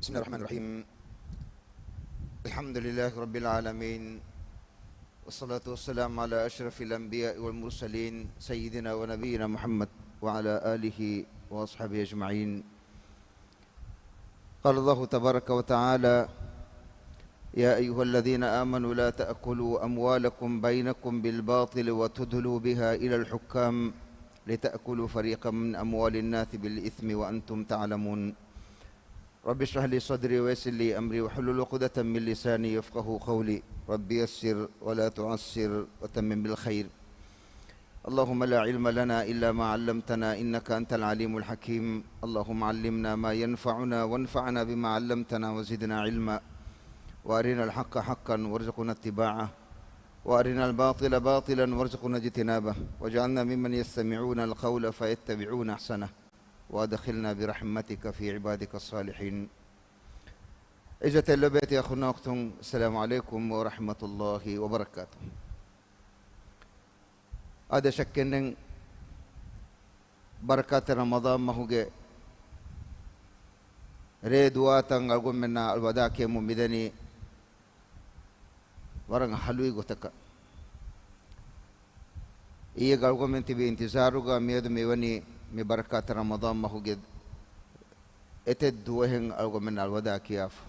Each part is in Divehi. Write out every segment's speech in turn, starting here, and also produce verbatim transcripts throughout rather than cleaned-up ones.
بسم الله الرحمن الرحيم. الحمد لله رب العالمين، والصلاة والسلام على أشرف الأنبياء والمرسلين سيدنا ونبينا محمد وعلى آله وأصحابه أجمعين. قال الله تبارك وتعالى: يا أيها الذين آمنوا لا تأكلوا أموالكم بينكم بالباطل وتدلوا بها إلى الحكام لتأكلوا فريقا من أموال الناس بالإثم وأنتم تعلمون. رب اشرح لي صدري ويسر لي أمري واحلل عقدة من لساني يفقهوا قولي. رب يسر ولا تعسر وتمم بالخير. اللهم لا علم لنا إلا ما علمتنا إنك أنت العليم الحكيم. اللهم علمنا ما ينفعنا وانفعنا بما علمتنا وزدنا علما. وأرنا الحق حقا وارزقنا اتباعه، وأرنا الباطل باطلا وارزقنا اجتنابه، واجعلنا ممن يستمعون القول فيتبعون أحسنه، وأدخلنا برحمتك في عبادك الصالحين. ޢިއްޒަތްތެރި ލޮބުވެތި އަޚުންނާ އުޚްތުން، السلام عليكم ورحمة الله وبركاته. އާދެ، ޝައްކެއްނެތް، ބަރަކާތްތެރި ރަމަޟާން މަހުގެ ރޭ ދުވާތަން އަޅުގަނޑުމެންނާ އަލްވަދާ ކިޔަމުން މިދަނީ ވަރަށް ހަލުވި ގޮތަކަށް. އިއްޔެ އަޅުގަނޑުމެން ތިބި އިންތިޒާރުގަ މިއަދު މިވަނީ މި ބަރަކާތްތެރި ރަމަޟާން މަހުގެ އެތައް ދުވަހެއް އަޅުގަނޑުމެން އަލްވަދާ ކިޔާފަ.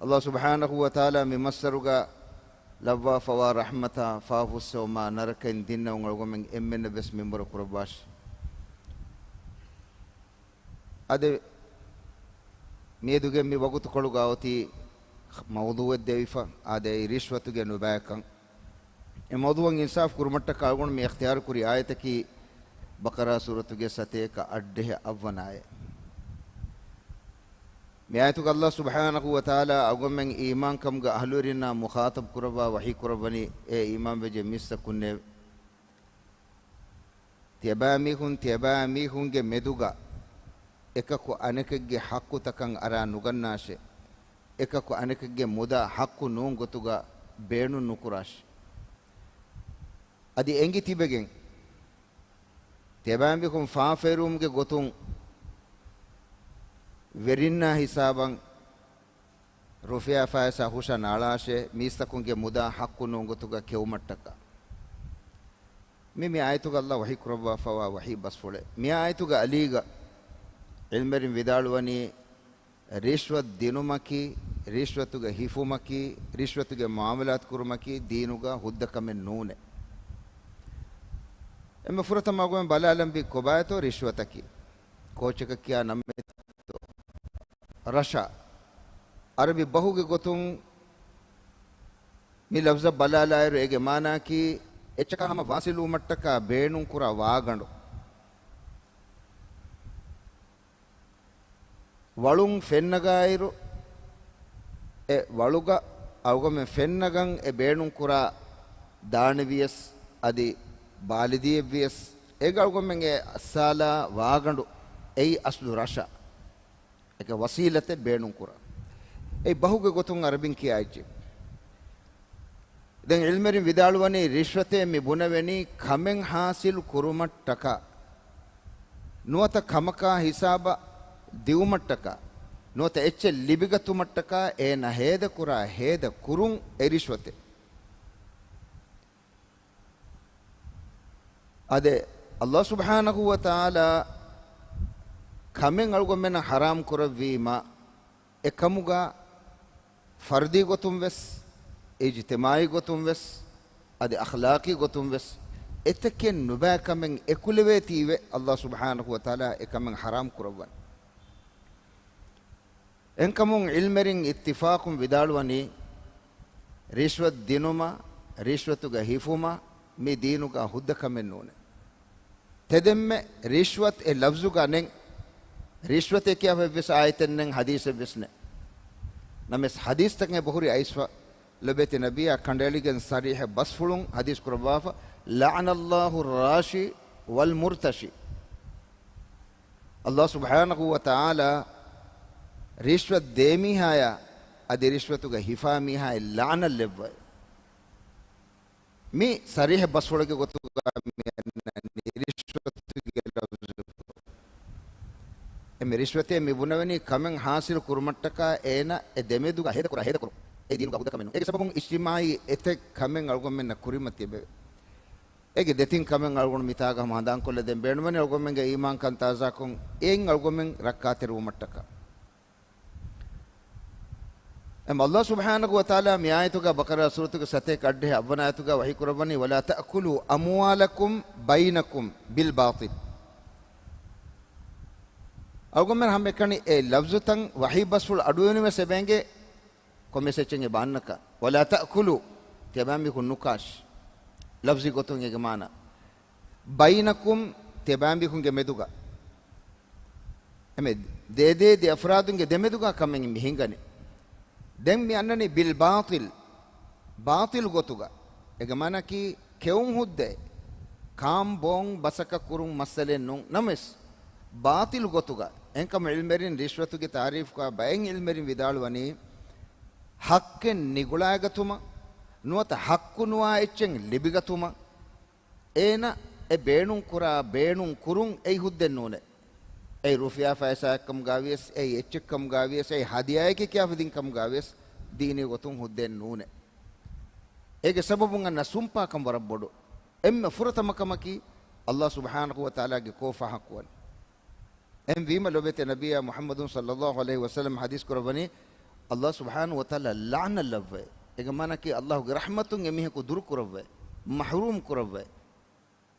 ﷲ ސުބްޙާނަހޫ ވަތަޢާލާ މި މައްސަރުގަ ލައްވާފަވާ ރަޙްމަތާ ފާފަ ފުއްސެވުމާ ނަރަކައިން ދިންނެވުން އަޅުގަނޑުމެން އެންމެންނަށް ވެސް މިންވަރު ކުރައްވާށި. އާދެ، މިއަދުގެ މި ވަގުތުކޮޅުގަ އޮތީ މައުޟޫޢެއް ދެވިފަ، އާދެ، އެއީ ރިޝްވަތުގެ ނުބައިކަން. އެ މައުޟޫޢަށް އިންސާފު ކުރުމަށްޓަކާ އަޅުގަނޑު މި އިޚްތިޔާރު ކުރި އާޔަތަކީ ބަޤަރާ ސޫރަތުގެ ސަތޭކަ އަށްޑިހަ އަށްވަނަ އާޔަތް. މި އާޔަތުގަ ﷲ ސުބްޙާނަހޫ ވަތަޢާލާ އަޅުގަނޑުމެން އީމާންކަމުގެ އަހުލުވެރިންނާ މުޚާޠަބު ކުރައްވާ ވަޙީ ކުރައްވަނީ، އޭ އީމާންވެއްޖެ މީސްތަކުންނޭވެ! ތިޔަބައިމީހުން ތިޔަބައިމީހުންގެ މެދުގަ އެކަކު އަނެކެއްގެ ޙައްޤުތަކަށް އަރާ ނުގަންނާށޭ. އެކަކު އަނެކެއްގެ މުދާ ޙައްޤު ނޫން ގޮތުގަ ބޭނުން ނުކުރާށޭ. އަދި އެނގި ތިބެގެން ތިޔަބައިމީހުން ފާފައެރުވުމުގެ ގޮތުން ވެރިންނާ ހިސާބަށް ރުފިޔާ ފައިސާ ހުށަ ނާޅާށޭ، މީސްތަކުންގެ މުދާ ޙައްޤު ނޫން ގޮތުގަ ކެއުމަށްޓަކާ. މި، މި އާޔަތުގަ ﷲ ވަޙީ ކުރައްވާފަވާ ވަޙީ ބަސްފުޅެއް. މި އާޔަތުގެ އަލީގަ ޢިލްމުވެރިން ވިދާޅުވަނީ، ރިޝްވަތް ދިނުމަކީ، ރިޝްވަތުގެ ހިފުމަކީ، ރިޝްވަތުގެ މުޢާމަލާތު ކުރުމަކީ ދީނުގަ ހުއްދަ ކަމެއް ނޫނޭ. އެންމެ ފުރަތަމަ އަޅުގަނޑުމެން ބަލާލަންވީ ކޮބާތޯ ރިޝްވަތަކީ؟ ކޯޗަކަށް ކިޔާ ނަމެއްތޯ؟ ރަށަށް. ޢަރަބި ބަހުގެ ގޮތުން މި ލަފްޒަށް ބަލާލާއިރު، އޭގެ މާނައަކީ އެއްޗަކާ ހަމަ ވާސިލުވުމަށްޓަކާ ބޭނުންކުރާ ވާގަނޑު. ވަޅުން ފެންނަގާއިރު، އެ ވަޅުގަ އަޅުގަނޑުމެން ފެންނަގަން އެ ބޭނުންކުރާ ދާނެވިޔަސް، އަދި ބާލިދީއެއްވިޔަސް، އޭގަ އަޅުގަނޑުމެން އެ އައްސާލާ ވާގަނޑު، އެއީ އަސްލު ރަށަށް. އެކަ ވަސީލަތެއް ބޭނުންކުރާ. އެއީ ބަހުގެ ގޮތުން ޢަރަބިން ކިޔާ އެއްޗެއް. ދެން ޢިލްމުވެރިން ވިދާޅުވަނީ، ރިޝްވަތޭ މި ބުނެވެނީ ކަމެއް ޙާޞިލު ކުރުމަށްޓަކާ، ނުވަތަ ކަމަކާ ހިސާބަށް ދިއުމަށްޓަކާ، ނުވަތަ އެއްޗެއް ލިބިގަތުމަށްޓަކާ އޭނަ ހޭދަކުރާ ހޭދަ ކުރުން އެ ރިޝްވަތެއް. އާދެ، ﷲ ސުބްޙާނަހޫ ވަތަޢާލާ ކަމެއް އަޅުގަނޑުމެންނަށް ޙަރާމް ކުރެއްވީމަ، އެކަމުގަ ފަރުދީ ގޮތުން ވެސް، އިޖްތިމާޢީ ގޮތުން ވެސް، އަދި އަޚްލާޤީ ގޮތުން ވެސް އެތަކެއް ނުބައި ކަމެއް އެކުލެވޭތީވެ، ﷲ ސުބްޙާނަހޫ ވަތަޢާލާ އެކަމެއް ޙަރާމް ކުރައްވަން. އެހެންކަމުން ޢިލްމުވެރިން އިއްތިފާޤުން ވިދާޅުވަނީ، ރިޝްވަތް ދިނުމަށް، ރިޝްވަތުގަ ހިފުމަށް މި ދީނުގަ ހުއްދަ ކަމެއް ނޫނޭ. ތެދެންމެ ރިޝްވަތް އެ ލަފްޒުގަ ނެތް. ރިޝްވަތޭ ކިޔާފަ އެއްވެސް އާޔަތެއް ނެތް، ޙަދީޘެއްވެސް ނެތް. ނަމަވެސް ޙަދީޘްތަކެއް އެބަހުރި އައިސްފަ، ލޮބުވެތި ނަބިއްޔާ ކަނޑައެޅިގެން ޞަރީޙަށް ބަސްފުޅުން ޙަދީޘް ކުރައްވާފަ، لعن الله الراشي والمرتشي. ﷲ ސުބްޙާނަހޫ ވަތަޢާލާ ރިޝްވަތް ދޭ މީހާޔާ އަދި ރިޝްވަތުގަ ހިފާ މީހާޔަށް ލަޢުނަތް ލެއްވައި. މި ޞަރީޙަ ބަސްފުޅެއްގެ ގޮތުގަ މި އަންނަނީ ރިޝްވަތުގެ ލަފްޒު. އެ މި ރިޝްވަތޭ މި ބުނެވެނީ ކަމެއް ހާސިލު ކުރުމަށްޓަކާ އޭނަ އެ ދެމެދުގަ ހޭދަކުރާ ހޭދަކުރުން. އެ ދީނުގަ ހުއްދަ ކަމެއް ނޫން. އޭގެ ސަބަބުން އިޖްތިމާޢީ އެތައް ކަމެއް އަޅުގަނޑުމެންނަށް ކުރިމަތި އެބެވޭ. އޭގެ ދެތިން ކަމެއް އަޅުގަނޑު މިތާގަ ހަމަ ހަނދާންކޮށްލަދޭން ބޭނުންވަނީ އަޅުގަނޑުމެންގެ އީމާންކަން ތާޒާކޮށް އެއިން އަޅުގަނޑުމެން ރައްކާތެރިވުމަށްޓަކާ. އެމް ﷲ ސުބްޙާނަހޫ ވަތަޢާލާ މި އާޔަތުގަ ބަޤަރާ ސޫރަތުގެ ސަތޭކަ އައްޑިހަ އަށްވަނަ އާޔަތުގަ ވަޙީ ކުރައްވަނީ، "ولا تأكلوا أموالكم بينكم بالباطل." އަޅުގަނޑުމެން ހަމައެކަނި އެ ލަފްޒުތައް ވަޙީ ބަސްފުޅު އަޑުއިވުނުމަށް އެބައިނގޭ ކޮންމެސް އެއްޗެއް އެބަ އަންނަކަ. "ولا تأكلوا." ތިޔަބައިމީހުން ނުކާށި. ލަފްޒީ ގޮތުން އޭގެ މާނަ. "بينكم." ތިޔަބައިމީހުންގެ މެދުގަ. އެމެ ދޭދޭ ދެ އަފްރާދުންގެ ދެމެދުގަ ކަމެއް މި ހިނގަނީ. ދެން މި އަންނަނީ بالباطل. ބާޠިލް ގޮތުގަ. އޭގެ މާނައަކީ ކެއުން ހުއްދައެއް. ކާން ބޯން ބަސަކަށް ކުރުން މައްސަލައެއް ނޫން. ނަމަވެސް، ބާޠިލް ގޮތުގަ. އެހެންކަމުން ޢިލްމުވެރިން ރިޝްވަތުގެ ތާރީފުގަ ބައެއް ޢިލްމުވެރިން ވިދާޅުވަނީ، ޙައްޤެއް ނިގުޅާގަތުމަށް، ނުވަތަ ޙައްޤު ނުވާ އެއްޗެއް ލިބިގަތުމަށް، އޭނަ އެ ބޭނުން ކުރާ ބޭނުން ކުރުން އެއީ ހުއްދައެއް ނޫނޭ. އެއީ ރުފިޔާ ފައިސާއެއްކަމުގަވިޔަސް، އެއީ އެއްޗެއްކަމުގަވިޔަސް، އެއީ ހަދިޔާއެކޭ ކިޔާފަ ދިން ކަމުގަވިޔަސް، ދީނީ ގޮތުން ހުއްދައެއް ނޫނޭ. އޭގެ ސަބަބުން އަންނަ ސުންޕާކަން ވަރަށް ބޮޑު. އެންމެ ފުރަތަމަ ކަމަކީ، ﷲ ސުބްޙާނަހޫ ވަތަޢާލާގެ ކޯފާ ޙައްޤުވަނީ. އެހެންވީމަ ލޯބިވެތި ނަބިއްޔާ މުޙައްމަދު ޞައްލައްލާހު ޢަލައިހި ވަސައްލަމް ޙަދީޘް ކުރައްވަނީ، ﷲ ސުބްޙާނަހޫ ވަތަޢާލާ ލަޢުނަތް ލައްވައޭ. އޭގެ މާނައަކީ، ﷲ ގެ ރަޙްމަތުން އެމީހަކު ދުރުކުރައްވައޭ، މަޙްރޫމް ކުރައްވައޭ.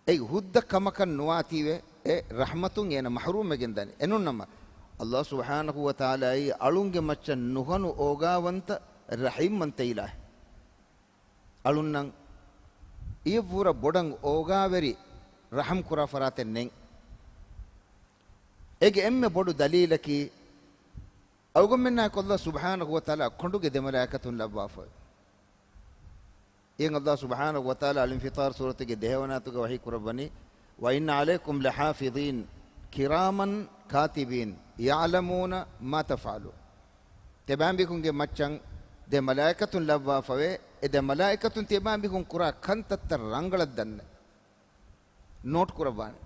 އެއީ ހުއްދަ ކަމަކަށް ނުވާތީވެ، އެ ރަޙްމަތުން އޭނަ މަޙްރޫމްވެގެން ދަނީ. އެނޫންނަމަ، ﷲ ސުބްޙާނަހޫ ވަތަޢާލާއީ އަޅުންގެ މައްޗަށް ނުހަނު އޯގާވަންތަ ރަޙީމްވަންތަ އިލާހެއް. އަޅުންނަށް އިއްވުރަށް ބޮޑަށް އޯގާވެރި ރަޙަމް ކުރާ ފަރާތެއް ނެތް. އޭގެ އެންމެ ބޮޑު ދަލީލަކީ، އަޅުގަނޑުމެންނާއެކު ﷲ ސުބްޙާނަހޫ ވަތަޢާލާ ކޮނޑުގެ ދެ މަލާއިކަތުން ލައްވާފައި. އެހެން ﷲ ސުބްޙާނަހޫ ވަތަޢާލާ އަލްއިންފިޠާރު ސޫރަތުގެ ދިހަވަނަ އާޔަތުގަ ވަޙީ ކުރައްވަނީ، "وإن عليكم لحافظين كراما كاتبين يعلمون ما تفعلون." ތިޔަބައިމީހުންގެ މައްޗަށް ދެ މަލާއިކަތުން ލައްވާފަވޭ، އެ ދެ މަލާއިކަތުން ތިޔަބައިމީހުން ކުރާ ކަންތައްތައް ރަނގަޅަށް ދަންނަ. ނޯޓް ކުރައްވާނެ.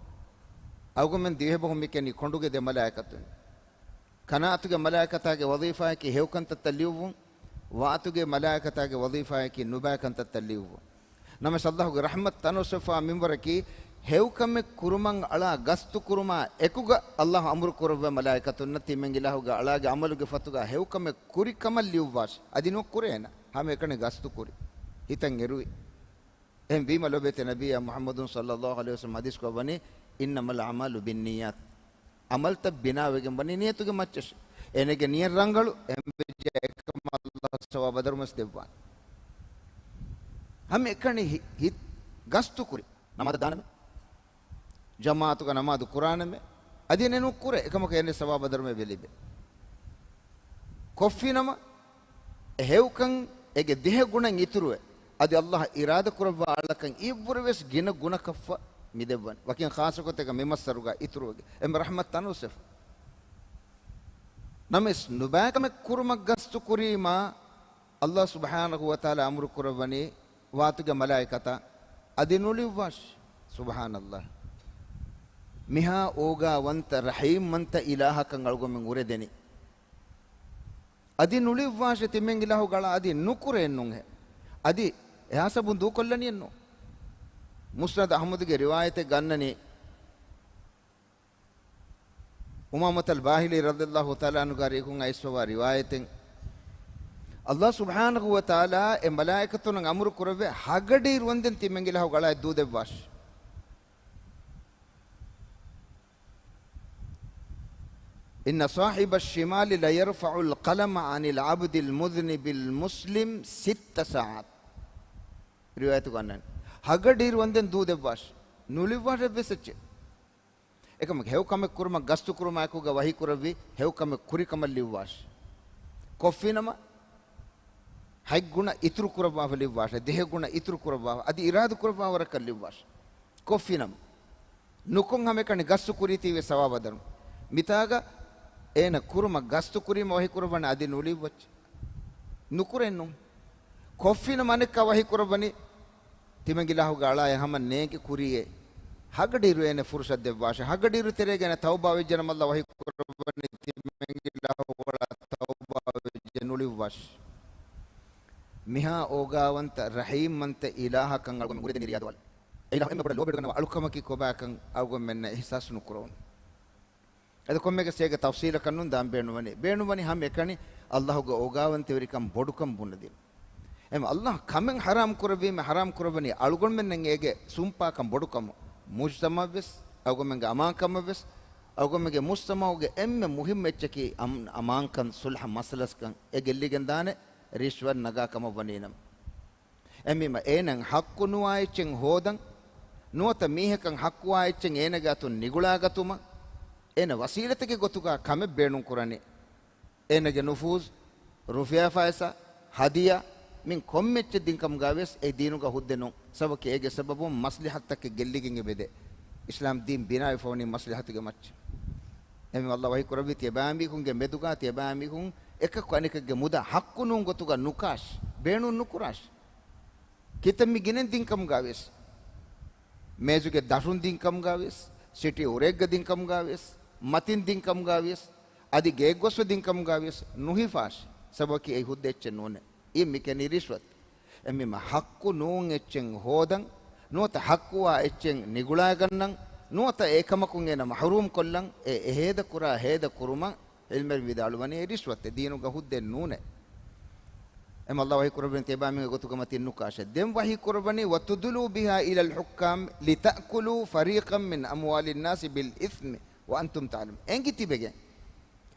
އަޅުގަނޑުމެން ދިވެހިބަހުން މި ކިޔަނީ ކޮނޑުގެ ދެ މަލާއިކަތުން. ކަނާތުގެ މަލާއިކަތާގެ ވަޒީފާއަކީ ހެޔޮ ކަންތައްތައް ލިޔުއްވުން، ވާތުގެ މަލާއިކަތާގެ ވަޒީފާއަކީ ނުބައި ކަންތައްތައް ލިޔުއްވުން. ނަމަވެސް ﷲ ގެ ރަޙްމަތް ތަނުއްސަވާ މިންވަރަކީ، ހެޔޮކަމެއް ކުރުމަށް އަޅާ ގަސްތު ކުރުމާ އެކުގަ ﷲ އަމުރު ކުރައްވަ މަލާއިކަތުންނަށް ތިމަން އިލާހުގެ އަޅާގެ ޢަމަލުގެ ފަތުގަ ހެޔޮކަމެއް ކުރި ކަމަށް ލިޔުއްވާށި. އަދި ނުކުރޭނަ. ހަމައެކަނި ގަސްތު ކުރި. ހިތަށް އެރުވި. އެހެން ވީމަ ލޯބިވެތި ނަބިއްޔާ މުޙައްމަދު ޞައްލައްލާހު ޢަލައިހި ވަސައްލަމް ޙަދީޘް ކުރައްވަނީ، "إنما الأعمال بالنيات." ޢަމަލުތައް ބިނާވެގެން ވަނީ ނިޔަތުގެ މައްޗަށް. އޭނަގެ ނިޔަތް ރަނގަޅު، އެހެންވެއްޖެ އެކަމަށް ﷲ ސަވާބާ ދަރުމަވެސް ދެއްވާނެ. ހަމައެކަނި ހި-، ހިތް ގަސްތު ކުރި. ނަމާދު ދާނަމޭ. ޖަމާޢަތުގަ ނަމާދު ކުރާނަމޭ. އަދި އެނެއް ނުކުރޭ. އެކަމަކު އޭނަ ސަވާބާ ދަރުމަ އެބަ ލިބޭ. ކޮށްފިނަމަ، އެ ހެޔޮކަން އޭގެ ދިހަ ގުނައިން އިތުރުވެ، އަދި ﷲ އިރާދަ ކުރައްވާ އަޅަކަށް އިއްވުރެވެސް ގިނަ ގުނަކަށްފަ މި ދެއްވަން. ވަކިން ޚާއްޞަ ގޮތެއްގަ މި މައްސަރުގަ އިތުރުވެގެ. އެންމެ ރަޙްމަތް ތަނުއްސެފަ. ނަމަވެސް ނުބައިކަމެއް ކުރުމަށް ގަސްތު ކުރީމާ، ﷲ ސުބްޙާނަހޫ ވަތަޢާލާ އަމުރު ކުރައްވަނީ ވާތުގެ މަލާއިކަތަށް އަދި ނުލިއްވާށި. ސުބްޙާނަﷲ. މިހާ އޯގާވަންތަ ރަޙީމްވަންތަ އިލާހަކަށް އަޅުގަނޑުމެން އުރެދެނީ. އަދި ނުލިއްވާށި ތިމަން އިލާހުގެ އަޅާ އަދި ނުކުރޭނުހެ. އަދި އެހާ ސަބުން ދޫކޮށްލަނީއެއްނު. މުސްނަދު އަޙްމަދުގެ ރިވާޔަތެއް ގަންނަނީ، އުމާމަތަލް ބާހިލީ ރަޟިޔަﷲ ތަޢާލާ ޢަންހުގެ ރީކުން އައިސްފަވާ ރިވާޔަތެއް، ﷲ ސުބްޙާނަހޫ ވަތަޢާލާ އެ މަލާއިކަތުންނަށް އަމުރު ކުރެއްވި ހަގަޑިއިރު ވަންދެން ތިމަން އިލާހުގެ އަޅާއަށް ދޫދެއްވާށި. إن صاحب الشمال ليرفع القلم عن العبد المذنب المسلم ست ساعات. ރިވާޔަތުގަ އަންނަނީ. ހަގަޑިއިރު ވަންދެން ދޫދެއްވާށި. ނުލިއްވާށި އެއްވެސް އެއްޗެއް. އެކަމަކު ހެޔޮކަމެއް ކުރުމަށް ގަސްތު ކުރުމާއެކުގަ ވަޙީ ކުރެއްވި، ހެޔޮކަމެއް ކުރި ކަމަށް ލިއްވާށި. ކޮށްފިނަމަ، ހަތް ގުނަ އިތުރު ކުރައްވާފަ ލިއްވާށެ، ދިހަ ގުނަ އިތުރު ކުރައްވާފަ، އަދި އިރާދަ ކުރައްވާ ވަރަކަށް ލިއްވާށެ. ކޮށްފިނަމަ، ނުކޮށް ހަމައެކަނި ގަސްތު ކުރީތީވެ ސަވާބާ ދަރުމަ. މިތާގަ އޭނަ ކުރުމަށް ގަސްތު ކުރީމަ ވަޙީ ކުރައްވަނީ އަދި ނުލިއްވައްޗެ. ނުކުރޭނު. ކޮށްފިނަމަ އަނެއްކާ ވަޙީ ކުރައްވަނީ، ތިމަން އިލާހުގެ އަޅާއަށް ހަމަ ނޭނގި ކުރީއޭ. ހަގަޑިއިރު އޭނަ ފުރުސަތު ދެއްވާށޭ. ހަގަޑިއިރު ތެރޭގަ އޭނަ ތައުބާ ވެއްޖެ ނަމަ ﷲ ވަޙީ ކުރައްވަނީ ތިމަން އިލާހު އޮޅާ ތައުބާ ވެއްޖެ ނުލިއްވާށޭ. މިހާ އޯގާވަންތަ ރަޙީމްވަންތަ އިލާހަކަށް އަޅުގަނޑު ގުޅިދެނީ ރިޔާދުވާލަ. އެ އިލާހު އެންމެ ބޮޑަށް ލޯބިވެގަންނަވާ އަޅުކަމަކީ ކޮބާކަން އަޅުގަނޑުމެންނަށް އިޙްސާސް ނުކުރެވުނު. އަދި ކޮންމެއަކަސް އޭގެ ތަފްޞީލަކަށް ނޫން ދާން ބޭނުންވަނީ. ބޭނުންވަނީ ހަމައެކަނި ﷲ ގެ އޯގާވަންތަވެރިކަން ބޮޑުކަން ބުނެދިނުން. އެހެން ﷲ ކަމެއް ޙަރާމް ކުރެއްވީމަ، ޙަރާމް ކުރެއްވަނީ އަޅުގަނޑުމެންނަށް އޭގެ ސުންޕާކަން ބޮޑުކަމުން. މުޖްތަމަޢަށްވެސް، އަޅުގަނޑުމެންގެ އަމާންކަމަށްވެސް، އަޅުގަނޑުމެންގެ މުޖްތަމަޢުގެ އެންމެ މުހިއްމު އެއްޗަކީ އަމް-، އަމާންކަން، ޞުލްޙަ މަސަލަސްކަން. އެ ގެއްލިގެން ދާނެ ރިޝްވަތް ނަގާ ކަމަށް ވަނީނަމަ. އެހެންވީމަ އޭނައަށް ޙައްޤު ނުވާ އެއްޗެއް ހޯދަން، ނުވަތަ މީހަކަށް ޙައްޤުވާ އެއްޗެއް އޭނަގެ އަތުން ނިގުޅާގަތުމަށް، އޭނަ ވަސީލަތެއްގެ ގޮތުގަ ކަމެއް ބޭނުން ކުރަނީ. އޭނަގެ ނުފޫޒު، ރުފިޔާ ފައިސާ، ހަދިޔާ، މިން ކޮންމެ އެއްޗެއް ދިން ކަމުގަ ވެސް އެ ދީނުގަ ހުއްދަ ނޫން. ސަބަބަކީ އޭގެ ސަބަބުން މަސްލަހަތްތަކެއް ގެއްލިގެން އެބަދޭ. އިސްލާމް ދީން ބިނާވެފަ ވަނީ މަސްލަހަތުގެ މައްޗަށް. އެހެންވީމަ ﷲ ވަޙީ ކުރެއްވީ ތިޔަބައިމީހުންގެ މެދުގަ ތިޔަބައިމީހުން އެކަކު އަނެކަކުގެ މުދާ ޙައްޤު ނޫން ގޮތުގަ ނުކާށި، ބޭނުން ނުކުރާށި. ކިތައް މި ގިނައިން ދިން ކަމުގަ ވެސް، މޭޒުގެ ދަށުން ދިން ކަމުގަ ވެސް، ސިޓީ އުރައެއްގަ ދިން ކަމުގަ ވެސް، މަތިން ދިން ކަމުގަ ވެސް، އަދި ގެއެއްގަ ގޮސްފަ ދިން ކަމުގަ ވެސް ނުހިފާށި. ސަބަބަކީ އެއީ ހުއްދަ އެއްޗެއް ނޫނޭ. އެއީ މި ކިޔަނީ ރިޝްވަތް. އެހެންވީމަ ޙައްޤު ނޫން އެއްޗެއް ހޯދަން، ނުވަތަ ޙައްޤުވާ އެއްޗެއް ނިގުޅާގަންނަން، ނުވަތަ އެކަމަކުން އޭނަ މަޙްރޫމް ކޮށްލަން، އެ އެހޭދަ ކުރާ ހޭދަ ކުރުމަށް ޢިލްމުވެރިން ވިދާޅުވަނީ އެ ރިޝްވަތެއް، ދީނުގަ ހުއްދައެއް ނޫނޭ. އެހެންވީމަ ﷲ ވަޙީ ކުރެއްވިން ތިޔަބައިމީހުންގެ ގޮތުގަ މަތިން ނުކާށޭ. ދެން ވަޙީ ކުރައްވަނީ، "وتدلوا بها إلى الحكام لتأكلوا فريقا من أموال الناس بالإثم وأنتم تعلمون." އެނގި ތިބެގެން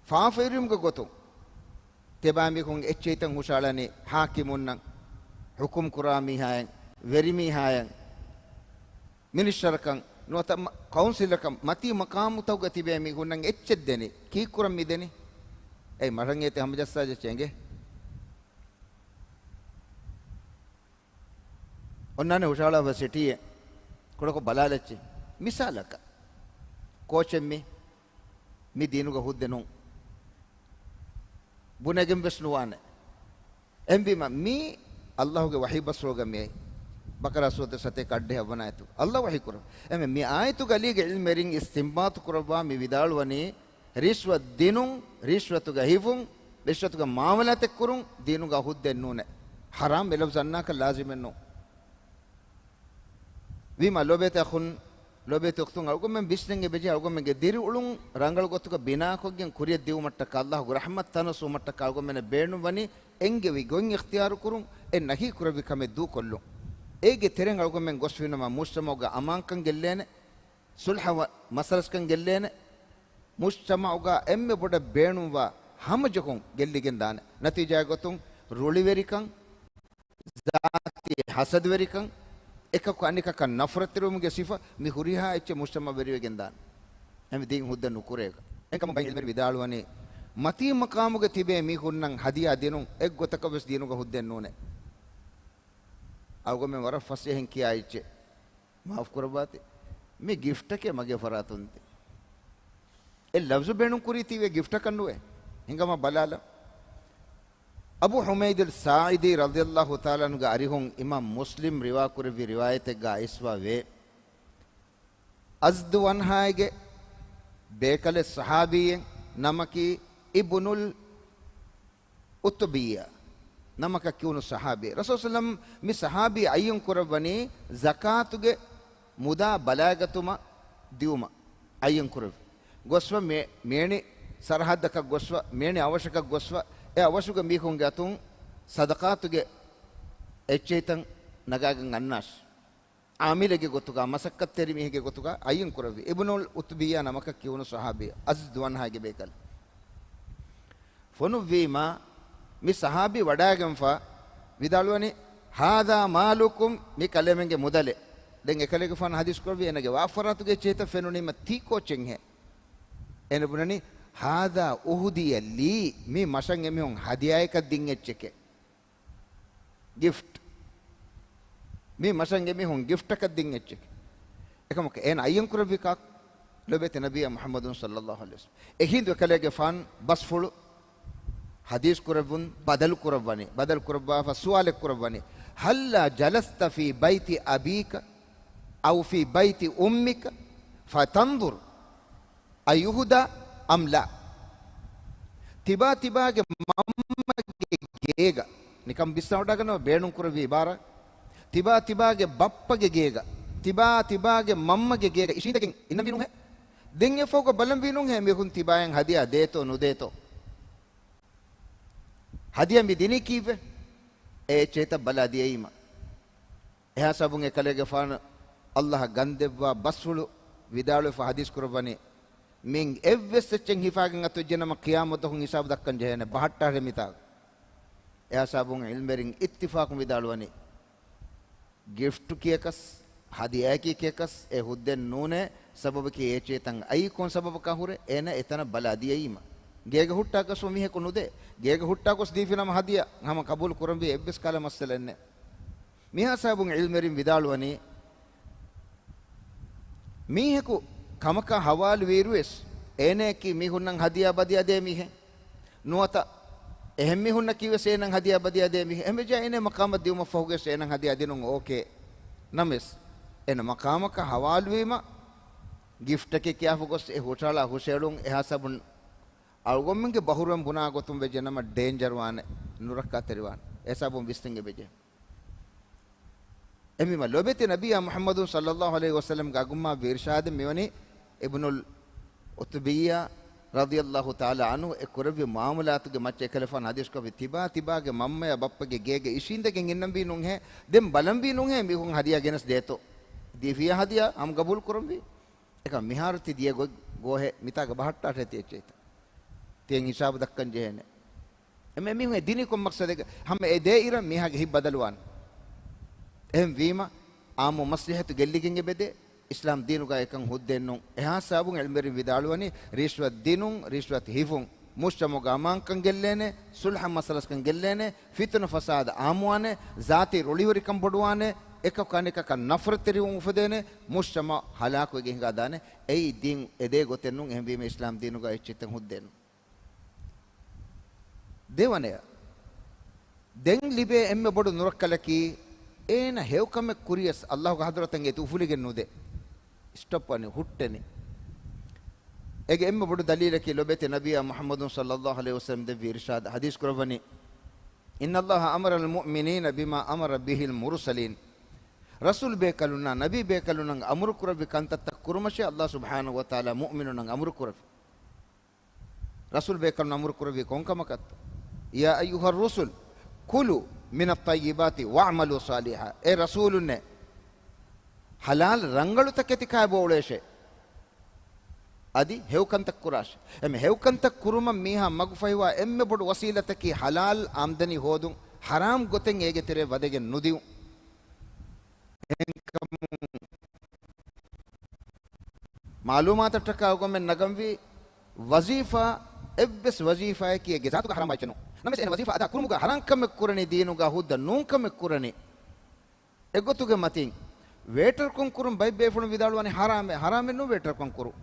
ފާފައިރުވުމުގެ ގޮތުން ތިޔަބައިމީހުން އެއްޗެހިތައް ހުށައަޅަނީ ޙާކިމުންނަށް، ޙުކުމް ކުރާ މީހާއަށް، ވެރިމީހާއަށް، މިނިސްޓަރަކަށް ނުވަތަ މަ-، ކައުންސިލަކަށް، މަތީ މަޤާމުތަކުގަ ތިބޭ މީހުންނަށް އެއްޗެއް ދެނީ. ކީއްކުރަން މި ދެނީ؟ އެއީ މަށަށް އޭތި ހަމަޖައްސާ ޖެއްޗެ އެނގޭ. އޮންނާނެ ހުށަހަޅާފަ ސިޓީއެއް ކުޑަކޮށް ބަލާލައްޗޭ. މިސާލަކަށް، ކޯޗެއް މި، މި ދީނުގަ ހުއްދަ ނޫން. ބުނެގެން ވެސް ނުވާނެ. އެހެންވީމަ، މީ ﷲ ގެ ވަޙީ ބަސްފުޅުގަ މިއައީ. ބަޤަރާ ސޫރަތު ސަތޭކަ އަށްޑިހަ އަށްވަނަ އާޔަތު. ﷲ ވަޙީ ކުރަން. އެހެންވެ، މި އާޔަތުގެ އަލީގެ ޢިލްމުވެރިން އިސްތިންބާޠު ކުރައްވާ މި ވިދާޅުވަނީ، ރިޝްވަތް ދިނުން، ރިޝްވަތުގަ ހިފުން، ރިޝްވަތުގެ މާމަލާތެއް ކުރުން ދީނުގަ ހުއްދައެއް ނޫނޭ. ޙަރާމް އެ ލަފްޒު އަންނާކަށް ލާޒިމެއް ނޫން. ވީމާ، ލޯބިވެތި އަޚުން، ލޯބިވެތި އުޚްތުން، އަޅުގަނޑުމެން ވިސްނަން އެބަޖެހޭ އަޅުގަނޑުމެންގެ ދިރިއުޅުން ރަނގަޅު ގޮތުގަ ބިނާކޮށްގެން ކުރިއަށް ދިއުމަށްޓަކާ، ﷲ ގެ ރަޙްމަތް ތަނަސްވުމަށްޓަކާ އަޅުގަނޑުމެންނަށް ބޭނުންވަނީ އެންގެވި ގޮތް އިޚްތިޔާރު ކުރުން، އެ ނަހީ ކުރެއްވި ކަމެއް ދޫކޮށްލުން. އޭގެ ތެރެއިން އަޅުގަނޑުމެން ގޮސްފިނަމަ މުޖްތަމަޢުގަ އަމާންކަން ގެއްލޭނެ، ޞުލްޙަ ވަ-، މަސަލަސްކަން ގެއްލޭނެ، މުޖްތަމަޢުގަ އެންމެ ބޮޑަށް ބޭނުންވާ ހަމަޖެހުން ގެއްލިގެން ދާނެ. ނަތީޖާގެ ގޮތުން ރުޅިވެރިކަން، ޒާތީ ހަސަދަވެރިކަން، އެކަކު އަނެކަކަށް ނަފްރަތުވެރިވުމުގެ ސިފަ، މި ހުރިހާ އެއްޗެއް މުޖްތަމަޢަށް ވެރިވެގެން ދާނެ. އެހެންވެ ދީން ހުއްދަ ނުކުރޭ. އެކަމު ބައެއް ޢިލްމުވެރިން ވިދާޅުވަނީ، މަތީ މަޤާމުގަ ތިބޭ މީހުންނަށް ހަދިޔާ ދިނުން އެއްގޮތަކަށް ވެސް ދީނުގަ ހުއްދައެއް ނޫނޭ. އަޅުގަނޑުމެން ވަރަށް ފަސޭހައިން ކިޔާ އެއްޗެއް. މާފު ކުރައްވާތި. މި ގިފްޓަކޭ މަގޭ ފަރާތުން ދޭ. އެ ލަފްޒު ބޭނުން ކުރީތީވެ ގިފްޓަކަށް ނުވޭ. ހިނގަމާ ބަލާލަ. އަބޫ ޙުމައިދުލް ސާޢިދީ ރަޟިޔަﷲ ތަޢާލާ ޢަންހުގެ އަރިހުން އިމާމް މުސްލިމް ރިވާ ކުރެއްވި ރިވާޔަތެއްގަ އައިސްފަ ވޭ. އަޒްދު ވަންހާގެ ބޭކަލެއް ޞަޙާބީއެއް ނަމަކީ އިބްނުލް އުތުބިއްޔާ ނަމަކަށް ކިޔުނު ޞަޙާބީ. ރަސޫލު ޞައްލަﷲ ޢަލައިހި ވަސައްލަމް މި ޞަޙާބީ އައްޔަން ކުރައްވަނީ ޒަކާތުގެ މުދާ ބަލާގަތުމަށް ދިއުމަށް އައްޔަން ކުރެއްވި. ގޮސްފަ މި-، މިއެނި ސަރަޙައްދަކަށް ގޮސްފަ، މިއެނި އަވަށަކަށް ގޮސްފަ، އެ އަވަށުގެ މީހުންގެ އަތުން ޞަދަޤާތުގެ އެއްޗެހިތައް ނަގާގެން އަންނާށި. ޢާމިލެއްގެ ގޮތުގަ، މަސައްކަތްތެރި މީހެއްގެ ގޮތުގަ އައްޔަން ކުރެއްވި. އިބްނުލް އުތުބިއްޔާ ނަމަކަށް ކިޔުނު ޞަޙާބީ، އަޒްދު ވަންހާގެ ބޭކަލެއް. ފޮނުއްވީމާ، މި ޞަޙާބީ ވަޑާގެންފަ ވިދާޅުވަނީ، "ހާޛާ މާލުކުމް، މި ކަލޭމެންގެ މުދަލެއް." ދެން އެކަލޭގެފާނު ޙަދީޘް ކުރެއްވި އޭނަގެ ވާފަރާތުގެ އެއްޗެހިތައް ފެނުނީމަ ތީ ކޯޗެއްހޭ؟ އޭނަ ބުނަނީ، "ހާޛާ އުހުދިޔަ ލީ، މީ މަށަށް އެމީހުން ހަދިޔާއަކަށް ދިން އެއްޗެކޭ." ގިފްޓް. މީ މަށަށް އެމީހުން ގިފްޓަކަށް ދިން އެއްޗެކޭ. އެކަމަކު އޭނަ އައްޔަން ކުރެއްވީ ކާކު؟ ލޯބިވެތި ނަބިއްޔާ މުޙައްމަދު ޞައްލަﷲ ޢަލައިހި ވަސައްލަމް. އެހިނދު އެކަލޭގެފާނު ބަސްފުޅު ޙަދީޘް ކުރެއްވުން ބަދަލު ކުރައްވަނީ، ބަދަލު ކުރައްވާފަ ސުވާލެއް ކުރައްވަނީ، "ހައްލާ ޖަލަސްތަ ފީ ބައިތި އަބީކަ؟" أو في بيت أمك فتنظر أيهدى أم لا. ތިބާ ތިބާގެ މަންމަގެ ގޭގަ، ނިކަން ބިސްނަވަޑާގަންނަވާ ބޭނުންކުރެއްވި އިބާރާތް، ތިބާ ތިބާގެ ބައްޕަގެ ގޭގަ، ތިބާ ތިބާގެ މަންމަގެ ގޭގަ އިށީނދެގެން އިންނަންވީނުހޭ. ދެން އެފަހުގަ ބަލަންވީނުހޭ މީހުން ތިބާޔަށް ހަދިޔާ ދޭތޯ ނުދޭތޯ. ހަދިޔާ މި ދިނީ ކީއްވެ؟ އެ އެއްޗެހިތައް ބަލާ ދިޔައީމަ. އެހާ ސަބަބުން އެކަލޭގެފާނު އައްލާހަށް ގަންދެއްވާ ބަސްފުޅު ވިދާޅުވެފަ ޙަދީޘް ކުރައްވަނީ، މިއިން އެއްވެސް އެއްޗެއް ހިފާގެން އަތުވެއްޖެނަމަ ޤިޔާމަތް ދުވަހު ހިސާބު ދައްކަން ޖެހޭނެ ބަހައްޓާށޭ މިތާ. އެހާ ސަބަބުން ޢިލްމުވެރިން އިއްތިފާޤުން ވިދާޅުވަނީ، ގިފްޓު ކިޔަކަސް، ހަދިޔާއަކީ ކިޔަކަސް އެ ހުއްދައެއް ނޫނޭ. ސަބަބަކީ އެ އެއްޗެހިތައް އައީ ކޮން ސަބަބަކާ ހުރެ އޭނަ އެތަނަށް ބަލާ ދިޔައީމަ. ގޭގަ ހުއްޓާ ގޮސް މީހަކު ނުދޭ. ގޭގަ ހުއްޓާ ގޮސް ދީފިނަމަ ހަދިޔާ ހަމަ ޤަބޫލު ކުރަންވީ އެއްވެސް ކަހަލަ މައްސަލައެއް ނެތް. މިހާ ސަބަބުން ޢިލްމުވެރިން ވިދާޅުވަނީ، މީހަކު ކަމަކާ ހަވާލުވިއިރުވެސް އޭނައަކީ މީހުންނަށް ހަދިޔާ ބަދިޔާ ދޭ މީހެއް. ނުވަތަ އެހެން މީހުންނަކީވެސް އޭނައަށް ހަދިޔާ ބަދިޔާ ދޭ މީހެއް. އެހެންވެއްޖެއްޔާ އޭނަ މަޤާމަށް ދިއުމަށްފަހުގަސް އޭނައަށް ހަދިޔާ ދިނުން އޯކޭ. ނަމަވެސް އޭނަ މަޤާމަކަށް ހަވާލުވީމަ ގިފްޓެއް ކިޔާފަ ގޮސް އެ ހުށަހަޅާ ހުށަހެޅުން އެހާ ސަބަބުން އަޅުގަނޑުމެންގެ ބަހުރުވަން ބުނާ ގޮތުން ވެއްޖެނަމަ ޑޭންޖަރުވާނެ، ނުރައްކާތެރިވާނެ. އެ ސަބަބުން ވިސްނަން އެބަޖެހޭ. އެހެންވީމަ ލޯބިވެތި ނަބިއްޔާ މުޙައްމަދު ޞައްލައްލާހު ޢަލައިހި ވަސައްލަމްގެ އަގުންމާ އިރުޝާދެއް މިވަނީ އިބްނުލް ޢުތުބިއްޔާ ރަޟިޔައްލާހު ތަޢާލާ ޢަންހު އެ ކުރެއްވި މުޢާމަލާތުގެ މައްޗަށް. އެކަލޭގެފާނު ޙަދީޘް ކުރެއްވި ތިބާ ތިބާގެ މަންމަޔާ ބައްޕަގެ ގޭގަ އިށީނދެގެން އިންނަންވީ ނޫންހޭ. ދެން ބަލަންވީ ނޫންހޭ މީހުން ހަދިޔާ ގެނެސް ދޭތޯ. ދީފިޔާ ހަދިޔާ ހަމަ ޤަބޫލު ކުރަންވީ. އެކަމް މިހާރު ތި ދިޔަ ގޮތް ގޯހެއް މިތާގަ ބަހައްޓާށޭ ތި އެއްޗެހިތައް. ތިޔަން ހިސާބު ދައްކަން ޖެހޭނެ. އެމެ މީހުން އެ ދިނީ ކޮން މަޤްޞަދެއްގަ؟ ހަމަ އެ ދޭ އިރަށް މީހާގެ ހިތް ބަދަލުވާނެ. އެހެން ވީމަ، އާއްމު މަސްލަހަތު ގެއްލިގެން އެބަދޭ، އިސްލާމް ދީނުގަ އެކަން ހުއްދައެއް ނޫން. އެހާ ސަބަބުން ޢިލްމުވެރިން ވިދާޅުވަނީ، ރިޝްވަތް ދިނުން، ރިޝްވަތް ހިފުން، މުޖްތަމަޢުގަ އަމާންކަން ގެއްލޭނެ، ޞުލްޙަ މައްސަލަސްކަން ގެއްލޭނެ، ފިތުނަ ފަސާދަ އާއްމުވާނެ، ޒާތީ ރުޅިވެރިކަން ބޮޑުވާނެ، އެކަކު އަނެކަކަށް ނަފްރަތްތެރިވުން އުފެދޭނެ، މުޖްތަމަޢު ހަލާކުވެގެން ހިނގާދާނެ. އެއީ ދީން އެދޭ ގޮތެއް ނޫން. އެހެންވީމަ އިސްލާމް ދީނުގަ އެއްޗެއްތައް ހުއްދައެއް ނޫން. ދެވަނަޔަށް، ދެން ލިބޭ އެންމެ ބޮޑު ނުރައްކަލަކީ، އޭނަ ހެޔޮކަމެއް ކުރިޔަސް އައްލާހުގެ ޙަޟްރަތަށް އޭތި އުފުލިގެން ނުދޭ. ސްޓޮޕް ވަނީ، ހުއްޓެނީ. އޭގެ އެންމެ ބޮޑު ދަލީލަކީ، ލޮބެތި ނަބިއްޔާ މުޙައްމަދު ޞައްލައްލާހު ޢަލައިހި ވަސައްލަމް ދެއްވި އިރުޝާދު. ޙަދީޘް ކުރައްވަނީ، إن الله أمر المؤمنين بما أمر به المرسلين. ރަސޫލު ބޭކަލުންނާ ނަބީ ބޭކަލުންނަށް އަމުރު ކުރެއްވި ކަންތައްތައް ކުރުމަށޭ އައްލާހު ސުބްޙާނަހު ވަތަޢާލާ މުއުމިނުންނަށް އަމުރު ކުރެއްވި. ރަސޫލު ބޭކަލުން އަމުރު ކުރެއްވީ ކޮން ކަމަކަށްތޯ؟ يا أيها الرسل كلوا من الطيبات واعملوا صالحا. އޭ ރަސޫލުންނޭ، ޙަލާލް ރަނގަޅު ތަކެތި ކާ ބޯޅޭށޭ. އަދި ހެޔޮކަންތައް ކުރާށޭ. އެމެ ހެޔޮކަންތައް ކުރުމަށް މީހާ މަގުފަހިވާ އެންމެ ބޮޑު ވަސީލަތަކީ ޙަލާލް އާމްދަނީ ހޯދުން، ޙަރާމް ގޮތެއް އޭގެ ތެރޭ ވަދެގެން ނުދިއުން. އެހެންކަމުން މަޢުލޫމާތަށްޓަކާ އަޅުގަނޑުމެން ނަގަންވީ ވަޒީފާ، އެއްވެސް ވަޒީފާއަކީ އޭގެ ޒާތުގަ ޙަރާމް އެއްޗެއް ނޫން. ނަމަވެސް އޭނަ ވަޒީފާ އަދާ ކުރުމުގަ ޙަރާމް ކަމެއް ކުރަނީ، ދީނުގަ ހުއްދަ ނޫން ކަމެއް ކުރަނީ. އެގޮތުގެ މަތިން ވޭޓަރުކަން ކުރުން ބައެއް ބޭފުޅުން ވިދާޅުވަނީ ޙަރާމޭ، ޙަރާމެއް ނޫން ވޭޓަރުކަން ކުރުން.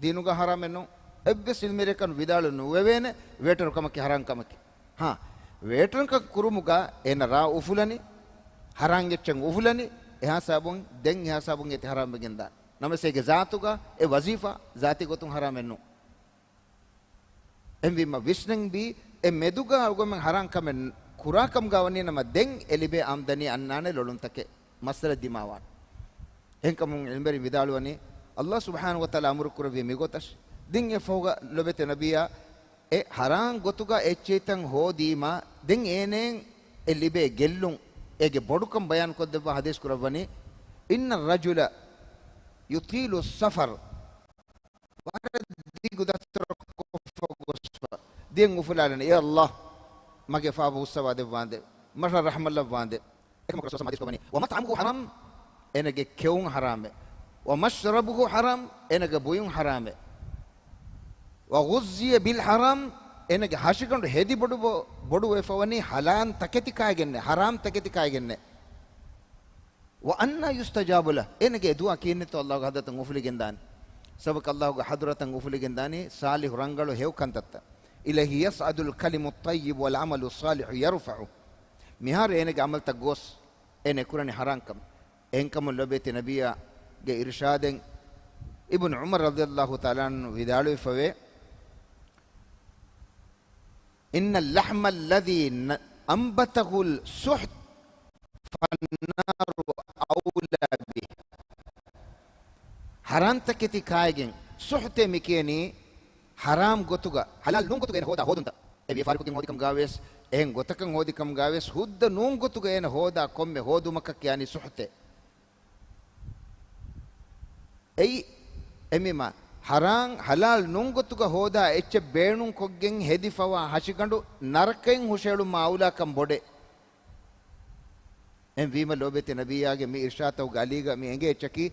ދީނުގަ ޙަރާމެއް ނޫން. އެއްވެސް ޢިލްމުވެރިޔަކަށް ވިދާޅު ނުވެވޭނެ ވޭޓަރުކަމަކީ ޙަރާމް ކަމަކީ. ހާ، ވޭޓަރުކަން ކުރުމުގަ އޭނަ ރާ އުފުލަނީ، ޙަރާމް އެއްޗެއް އުފުލަނީ، އެހާ ސަބަބުން، ދެން އެހާ ސަބަބުން އޭތި ޙަރާމް ވެގެން ދާނެ. ނަމަވެސް އޭގެ ޒާތުގަ އެ ވަޒީފާ ޒާތީ ގޮތުން ޙަރާމެއް ނޫން. އެހެންވީމަ ވިސްނަންވީ އެ މެދުގަ އަޅުގަނޑުމެން ޙަރާމް ކަމެއް ކުރާ ކަމުގަ ވަނީ ނަމަ، ދެން އެ ލިބޭ އާމްދަނީ އަންނާނެ ލޮޅުންތަކެއް، މައްސަލަ ދިމާވާނެ. އެހެންކަމުން ޢިލްމުވެރިން ވިދާޅުވަނީ، އައްލާހު ސުބްޙާނަހު ވަތަޢާލާ އަމުރު ކުރެއްވީ މިގޮތަށް. ދެން އެފަހުގަ ލޮބެތި ނަބިއްޔާ އެ ޙަރާމް ގޮތުގަ އެއްޗެހިތައް ހޯދީމަ، ދެން އޭނައަށް އެ ލިބޭ ގެއްލުން އޭގެ ބޮޑުކަން ބަޔާން ކޮށްދެއްވާ ޙަދީޘް ކުރައްވަނީ، إن الرجل يطيل السفر. ވަރަށް ދިގު ދަތުރަކު ކޮށްފަ ގޮސްފަ ދިޔައިން އުފުލާލަނީ، އޭ އައްލާހް، މަގޭ ފާފަ ފުއްސަވާ ދެއްވާނދޭ، މަށަށް ރަޙްމަތް ލައްވާނދޭ. އެކަމަކު ރަސޫލު ޙަދީޘް ކުރައްވަނީ، ومطعمه حرام، އޭނަގެ ކެއުން ޙަރާމޭ. ومشربه حرام، އޭނަގެ ބުއިން ޙަރާމޭ. وغذي بالحرام، އޭނަގެ ހަށިގަނޑު ހެދި ބޮޑު، ބޮޑުވެފަވަނީ ޙަރާމް ތަކެތި ކާގެންނޭ، ޙަރާމް ތަކެތި ކާގެންނޭ. وأنى يستجاب له، އޭނަގެ ދުޢާ ކިހިނެއްތޯ އައްލާހުގެ ޙަޟްރަތަށް އުފުލިގެންދާނީ؟ ސަބަބަކީ އައްލާހުގެ ޙަޟްރަތަށް އުފުލިގެންދާނީ ޞާލިޙު ރަނގަޅު ހެޔޮ ކަންތައްތައް. إليه يصعد الكلم الطيب والعمل الصالح يرفعه. މިހާރު އޭނަގެ ޢަމަލުތައް ގޮސް އޭނަ ކުރަނީ ޙަރާމް ކަމެއް. އެހެންކަމުން ލޮބޭތި ނަބިއްޔާ ގެ އިރުޝާދެއް އިބްނު ޢުމަރު ރަޟިޔަﷲ ތަޢާލާ ޢަންހު ވިދާޅުވެފަވޭ، إن اللحم الذي أنبته السحت فالنار أولى به. ޙަރާންތަކެތި ކާއިގެން ސުޙްތޭ މިކިޔަނީ ޙަރާމް ގޮތުގަ، ޙަލާލް ނޫން ގޮތުގަ އޭނަ ހޯދާ ހޯދުންތައް. އެ ވިޔަފާރިކޮށްގެން ހޯދިކަމުގަވެސް، އެހެން ގޮތަކަށް ހޯދިކަމުގަވެސް، ހުއްދަ ނޫން ގޮތުގަ އޭނަ ހޯދާ ކޮންމެ ހޯދުމަކަށް ކިޔާނީ ސުޙްތޭ. އެއީ، އެމީމާ ޙަރާން ޙަލާލް ނޫން ގޮތުގަ ހޯދާ އެއްޗެއް ބޭނުންކޮށްގެން ހެދިފަވާ ހަށިގަނޑު ނަރަކައިން ހުށައެޅުމާ އައުލާކަން ބޮޑޭ. އެހެންވީމަ ލޯބިވެތި ނަބިއްޔާގެ މި އިރްޝާދުތަކުގެ އަލީގަ މި އެނގޭ އެއްޗަކީ،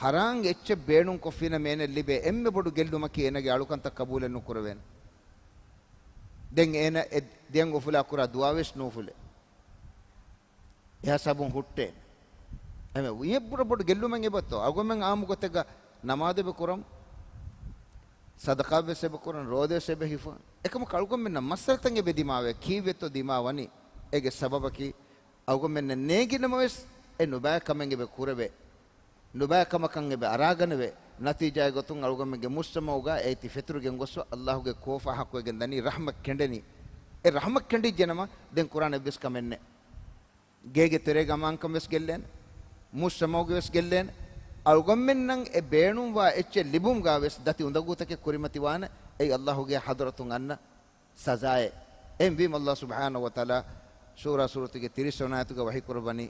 ޙަރާން އެއްޗެއް ބޭނުންކޮށްފިނަމަ އޭނައަށް ލިބޭ އެންމެ ބޮޑު ގެއްލުމަކީ އޭނަގެ އަޅުކަންތައް ޤަބޫލެއް ނުކުރެވޭނެ. ދެން އޭނަ އެ ދެން އުފުލާ ކުރާ ދުޢާވެސް ނުއުފުލޭ. އެހިސާބުން ހުއްޓޭ. އެމެ އެ ބުރަ ބޮޑު ގެއްލުމެއް އެބަތޯ؟ އަޅުގަނޑުމެން ޢާއްމު ގޮތެއްގަ ނަމާދު އެބަ ކުރަން، ޞަދަޤާ ވެސް އެބަ ކުރަން، ރޯދަ ވެސް އެބަ ހިފަން. އެކަމަކު އަޅުގަނޑުމެންނަށް މައްސަލަތައް އެބަ ދިމާވޭ، ކީއްވެތޯ ދިމާވަނީ؟ އޭގެ ސަބަބަކީ އަޅުގަނޑުމެންނަށް ނޭނގިނަމަވެސް އެ ނުބައި ކަމެއް އެބަ ކުރެވޭ. ނުބައި ކަމަކަށް އެބަ އަރާގަނެވޭ. ނަތީޖާއެއް ގޮތުން އަޅުގަނޑުމެންގެ މުޖްތަމަޢުގަ އޭތި ފެތުރިގެން ގޮސްފަ އައްލާހުގެ ކޯފާ ޙައްޤުވެގެން ދަނީ ރަޙްމަތް ކެނޑެނީ. އެ ރަޙްމަތް ކެނޑިއްޖެނަމަ ދެން ކުރާނެ އެއްވެސް ކަމެއް ނެތް. ގޭގެ ތެރޭގަ އަމާންކަން ވެސް ގެއްލޭނެ. މުޖްތަމަޢުގެ ވެސް ގެއްލޭނެ. އަޅުގަނޑުމެންނަށް އެ ބޭނުންވާ އެއްޗެއް ލިބުމުގަ ވެސް ދަތި އުނދަގޫތަކެއް ކުރިމަތިވާނެ. އެއީ އައްލާހުގެ ޙަޟްރަތުން އަންނަ ސަޒާއެއް. އެހެންވީމަ އައްލާހު ސުބްޙާނަހޫ ވަތަޢާލާ ޝޫރާ ސޫރަތުގެ ތިރީސް ވަނަ އާޔަތުގަ ވަޙީ ކުރައްވަނީ،